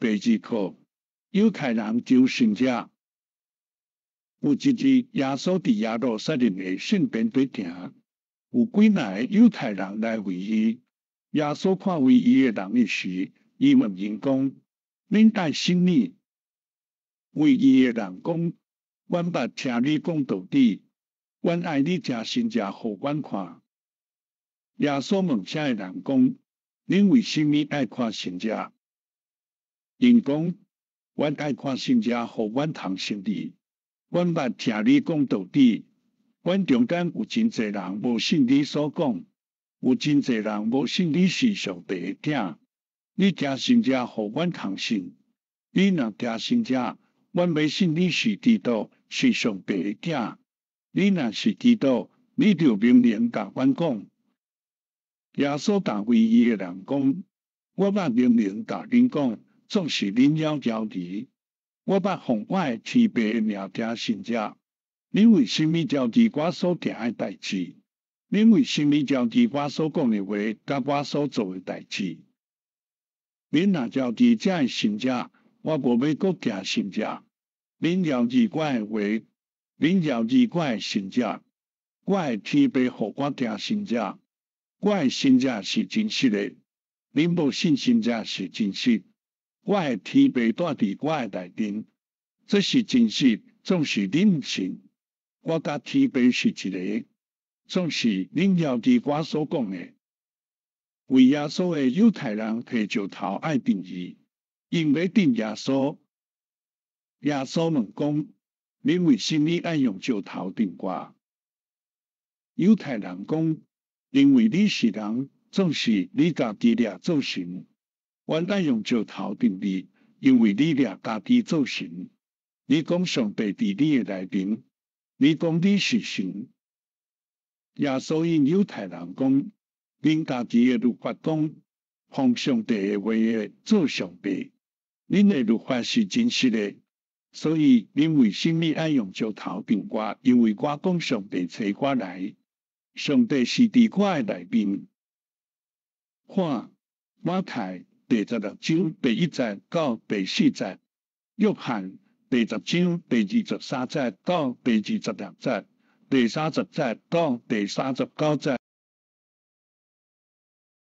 第二課，猶太人求神跡。有一日，耶穌佇耶路撒冷的聖殿對行，有幾若个猶太人來圍伊。耶穌看圍伊的人的時，伊問𪜶講：恁愛啥物？圍伊的人講：阮捌聽你講道理，阮愛你行神跡予阮看。耶穌問遮个人講：恁為啥物愛看神跡？𪜶講：阮愛看神跡，予阮通信你。阮捌聽你講道理，阮中間有真濟人無信你所講，有真濟人無信你是上帝的囝。你行神跡，予阮通信。你若行神跡，阮欲信你是基督，是上帝的囝。你若是基督，你就明明共阮講。耶穌共圍伊的人講：我捌明明共恁講，總是恁猶猶疑。我捌奉我的天父的名行神跡，恁為啥物猶疑我所行的代誌？恁為啥物猶疑我所講的話，佮我所做的代誌？恁若猶疑這个神跡，我無欲閣行神跡。恁猶疑我的話，恁猶疑我的神跡。我的天父予我行神跡，我的神跡是真實的。恁無信神跡是真實。我的天父蹛佇我的內面，這是真實，總是恁毋信。我佮天父是一个，總是恁猶疑我所講的。圍耶穌的猶太人提石頭愛擲伊，𪜶欲擲耶穌。耶穌問講：恁為啥物愛用石頭擲我？猶太人講：因為你是人，總是你家己掠做神。阮愛用石頭擲你，因為你掠家己做神。你講上帝佇你的內面，你講你是神。耶穌應猶太人講：恁家己的律法講，奉上帝的話的做上帝。恁的律法是真實的，所以恁為啥物愛用石頭擲我？因為我講上帝差我來，上帝是佇我的內面。看馬太第十六章第一節到第四節，約翰第十章第二十三節到第二十六節，第三十節到第三十九節。